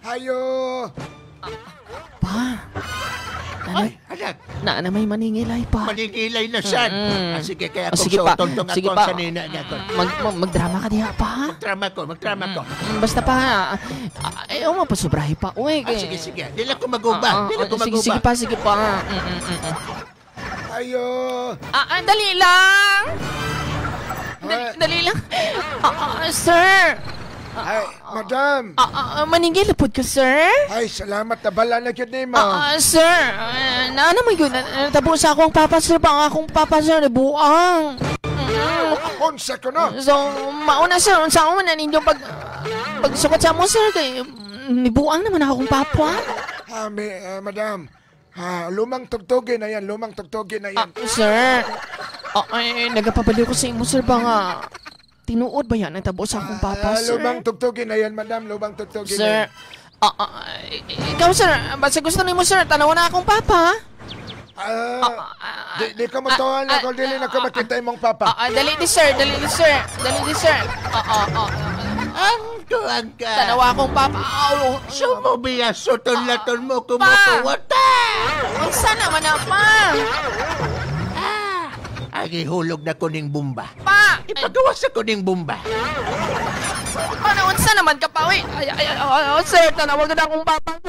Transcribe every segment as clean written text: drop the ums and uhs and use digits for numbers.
Ayo. Pa. Ay, anak. Na may maningilay pa. Maningilay na siya. Mm. Ah, sige, kaya Ah, kung sige pa. suotong tong Sige ako pa. ang sanina niya ko. Magdrama ka diha pa. Magdrama ko, magdrama ko. Basta pa, ayaw mo pa sobrahe pa. Uy, Ah, sige, sige. Di lang ko maguba. Di lang ko sige, maguba. sige pa, sige pa. Ayo. Dali lang. Dali lang. Sir. Ay, madam. Maningil na pod ka, sir? Ay, salamat. Nabala na gyud nimo. Sir, na naman yun. Natabo sa akong papa, sir. Pa ang akong papa, sir. Nabuang. Unsa ko no? So, mauna, sir. Unsa ako na ninyo pagsukot sa mo, sir. Kay, nibuang naman akong papa. Madam. Lumang tugtugin na yan. Lumang tugtugin na yan. Sir. Ay, nagapabaliw ko sa imo, sir. Ba nga, tinuod ba yan ang tabo sa akong papa, sir? Lumang tugtugin na yan, madam. Lumang tugtugin na Sir, yan. Ikaw, sir, basta gusto nimo, sir, tanaw na akong papa. Di ka matuwa na kung dili na ko makita imong papa. Dali di, sir. Dali di, sir. Dali di, sir. Ang tuwang ka. Tanawa akong papa. Sumubiya, sutol-latol mo, kumukuwata. Unsa naman na, pa? Ang ihulog na kuning bumba. Pa! Ipagawa sa kuning bumba. Paano, unsa naman ka pa? Uy, ay, ay, ay, ay, sir, tanawag na akong papa.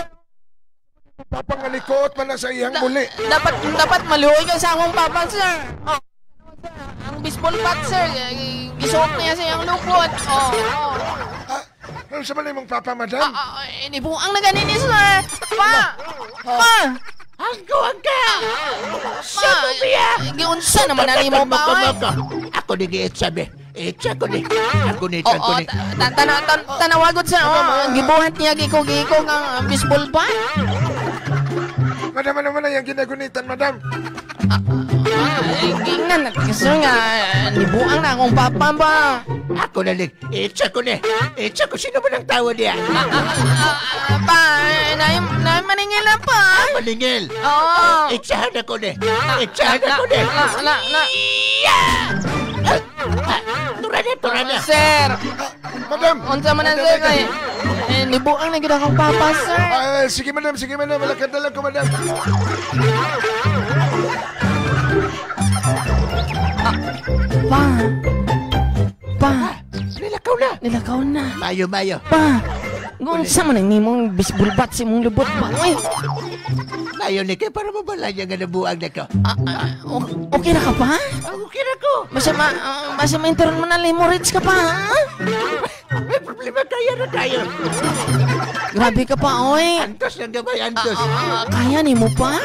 Papa nga likuot man na sa iyang muli. Dapat maluoy ka sa akong papa, sir. Oh, sir, ang baseball bat, sir. Gisuot niya sa iyang lupot. Oh, oh. Ano sa man imong papa, madam? Inibuang na ganini, sir. Pa! Pa! Ang kuwang ka! Pa! Giunsa naman na nimo pa, oy. Ako ni giitsabi. Itsa ko ni. Ako ni, ako ni. Tanawagot sir. Oh, gibuhat niya gikog-gikog ang baseball bat. Madam, ano man ang ginagunitan, madam? Gingnan na sir nga nibuang na akong papa ba. Ako na lang. Itsa ko ni. Itsa ko. Sino ba ng tawa niya? Pa, na maningil na pa. Maningil. Oo. Itsahan ako ni. Itsahan ako ni. Na. Tura na, tura na. Sir. Madam. Unsa man ang sir kay nibuang na gid akong papa, sir. Sige, madam. Sige, madam. Malakad na lang ko, madam. Pa. Pa. Nilakaw na. Nilakaw na. Mayo, mayo. Pa. Unsa man ang nimong baseball bat sa imong lubot pa? Uy. Mayo ni kay para mabala niya nga nabuang na ko. Okay na ka pa? Okay na ko. Basta ma-interon mo na hemorrhage ka pa, ha? May problema kaya na tayo. Grabe ka pa, oy. Antos lang gamay, antos. Kaya ni mo pa?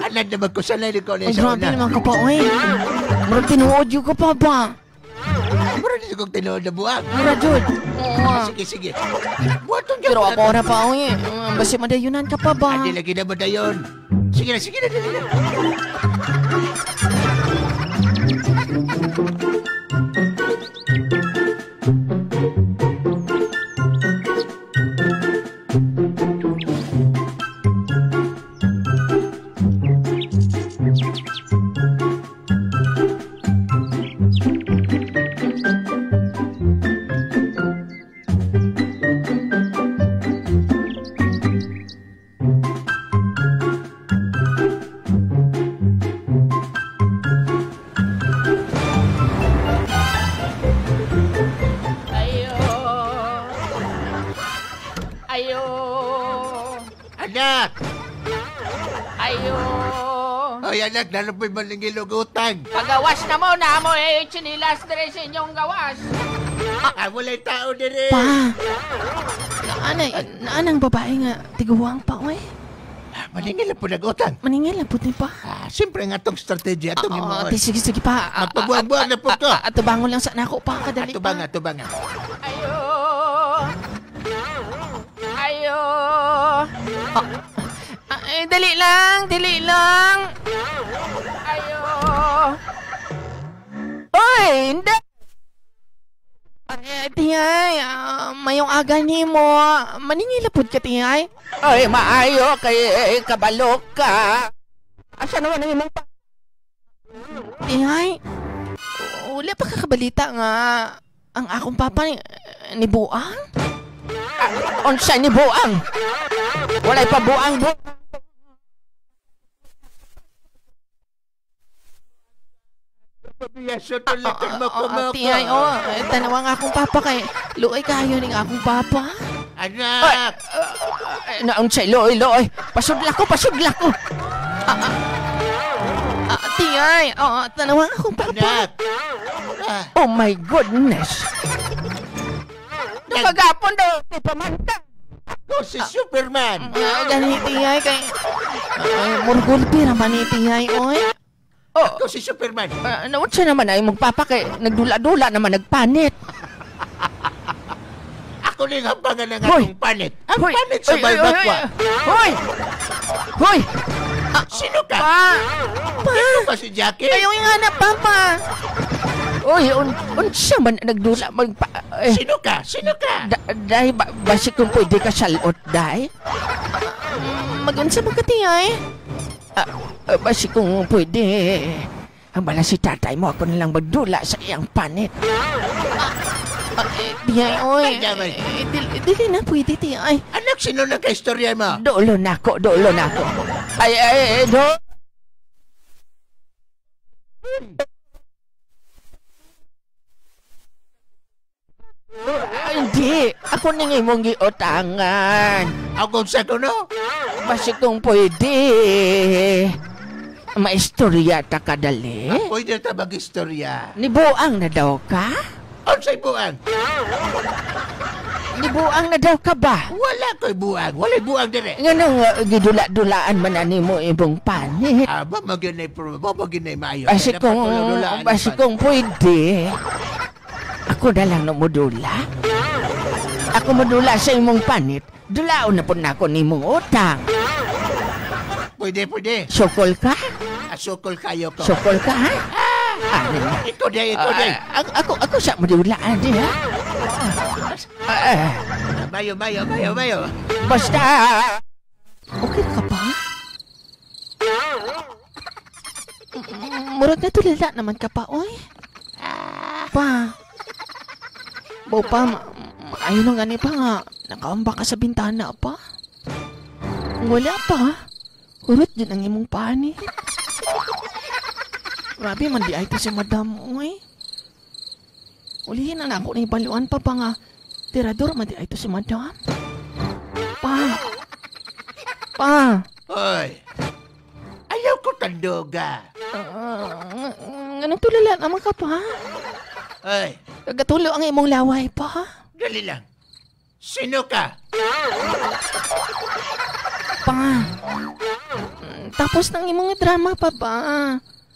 Anad naman ko, sanay ni ko Ay, grabe naman ka pa, oy. Murag tinuod yun ka pa ba? Murag dito kong tinuod na buwag. Murag jud. Sige, sige. Buhaton ka. Pero ako na pa, oy. Basta madayunan ka pa ba? Hindi lagi na madayon. Sige na, sige na, dali na. Ayo. Anak! Ayo. Hoy, anak, nalapoy maningil og utang. Pagawas na mo na mo eh, chinilas dire sa inyong gawas. Walay tao dire. Pa! Naanang babae nga, tiguang pa, oy. Maningil na po nag-utang. Maningil na po ni pa. Siyempre nga itong strategy, atong himuon. Sige, sige pa. Magpabuang-buang na po ko. Atubangon lang sa nako pa, kadali pa. Atubanga, atubanga. Ayo. Ayo. Dali lang, dali lang. Ayo. Oy, hindi. Ay, tiyay, mayong aga ni mo. Maningilapod ka, tiyay. Ay, maayo kay kabalok ka. Asa naman ang imong pa... Tiyay, wala pa kakabalita nga ang akong papa ni Buang. Unsa ni buang? Walay pa buang bu. Tiyay, oh, tanawa nga akong papa kay luoy kayo ning akong papa. Anak! Naunsay, luoy, luoy. Pasudla ko, pasudla ko. Tiyay, oh, tanawa nga akong papa. Anak! Oh my goodness! Nakagapon daw, di pa man ka. Ako si Superman! Gani, tiyay, kay... Murgulpi raman ni tiyay, oy. Oh. Ako si Superman. Naunsa naman ay magpapa kay nagdula-dula naman nagpanit. Ako ning hampangan ng Hoy! akong panit. Ang Hoy! panit sa Hoy! Hoy! balbakwa. Hoy! Hoy! Sino ka? Pa! Pa! Ikaw ba si Jackie? Ayaw nga na, Papa! Uy, unsa man nagdula magpa... Eh, Sino ka? Sino ka? Day, basi kung pwede ka salot, day? Magunsa man ka, tiyay? Basi kung pwede, ang bala si tatay mo, ako nalang magdula sa iyang panit. Tiyay, oy. Ay, damay. Dili na pwede, tiyay. Anak, sino na ka-istorya mo? Dulo na ako, dulo na ako. Ay, ay, ay, do. Ay, hindi. Ako nang imong giutangan. Ako sa kuno? Basi kung pwede, maistorya ta kadali. Pwede ta mag-istorya. Nibuang na daw ka? Unsay buang? Nibuang na daw ka ba? Wala ko'y buang. Wala'y buang dire. Nganong gidula-dulaan man ani mo imong panit? Aba, maginay problema. Maginay maayo. Basi kung pwede, ako na lang namudula. Ako mudula sa imong panit, dulaon na po na ako nimong utang. Pwede, pwede. Sukol ka? Asukol kayo ko. Sukol ka, ha? Ikaw day, ikaw day. Ako sa madulaan di, ha? Mayo, mayo, mayo, mayo. Basta. Okay ka pa? Murag na tulala naman ka pa, oy. Pa. Bo pa, ayun ang gani pa nga. Nakaamba ka sa bintana pa. Wala pa. Hurot din ang imong pani. Grabe man di ay to si madam, oy. Ulihin na ako na ibaluan pa pa nga. Tirador man di ay to si madam. Pa. Pa. Oy. Ayaw ko tanduga. Anong tulala naman ka pa? Oy. Kagatulo ang imong laway pa. Dali lang. Sino ka? Pa. Tapos ng imong drama pa pa.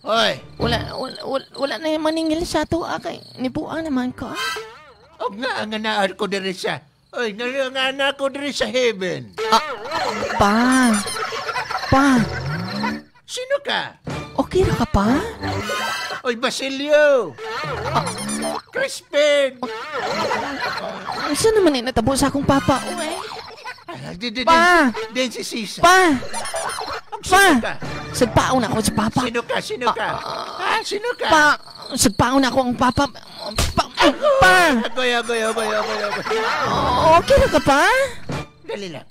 Oy. Wala na yung maningil sa ato, kay nibuang naman ka. Og nga ang naan ko diri sa. Oy, nga na ko diri sa heaven. Pa. Pa. Sino ka? Okay ra ka pa? Oy, Basilio. Crispin. Saan naman ay natabo sa akong papa? Oy. Pa. Din si Sisa. Pa. Pa. Ka? Sagpaon ako sa papa. Sino ka? Sino ka? Sino ka? Pa. Sagpaon ako ang papa. Pa. Pa. Agoy, agoy, agoy, agoy, agoy. Okay na ka pa? Dali lang.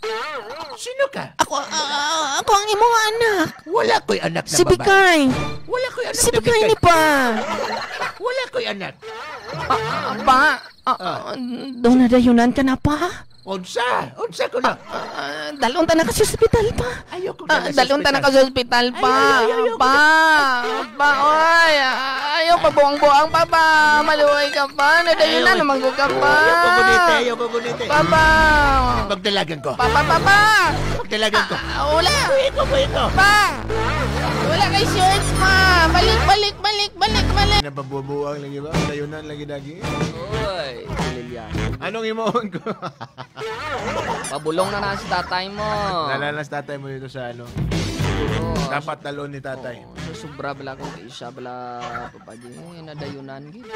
Sino ka? Ako ang imong anak. Wala ko'y anak na Si babae. Bikay. Wala ko'y anak Si na Bikay ni pa. Wala ko'y anak. Pa. Doon na dayunan ka na pa. Unsa? Unsa ko na? Dalon ta na ka sa ospital pa. Ayoko na sa Dalon ta na ka sa ospital pa. Ayaw, Pa. Pa, oy. Ayaw pa buang-buang pa pa. Maluhay ka pa. Nadayunan naman ko ka pa. Ayaw ko gunite, ayaw ko gunite. Papa. Magdalagan ko. Papa, papa. Magdalagan ko. Wala. Buhi ko. Pa. Wala kay shorts pa. Balik, balik, balik, balik, balik. Napabubuang lagi ba? Dayunan lagi dagi. Uy, Lilian. Anong imoon ko? Pabulong na si tatay mo. Nalala si tatay mo dito sa ano. Oo, Dapat talon ni tatay. So, sobra bala kung isa bala papagi. Nadayunan gid.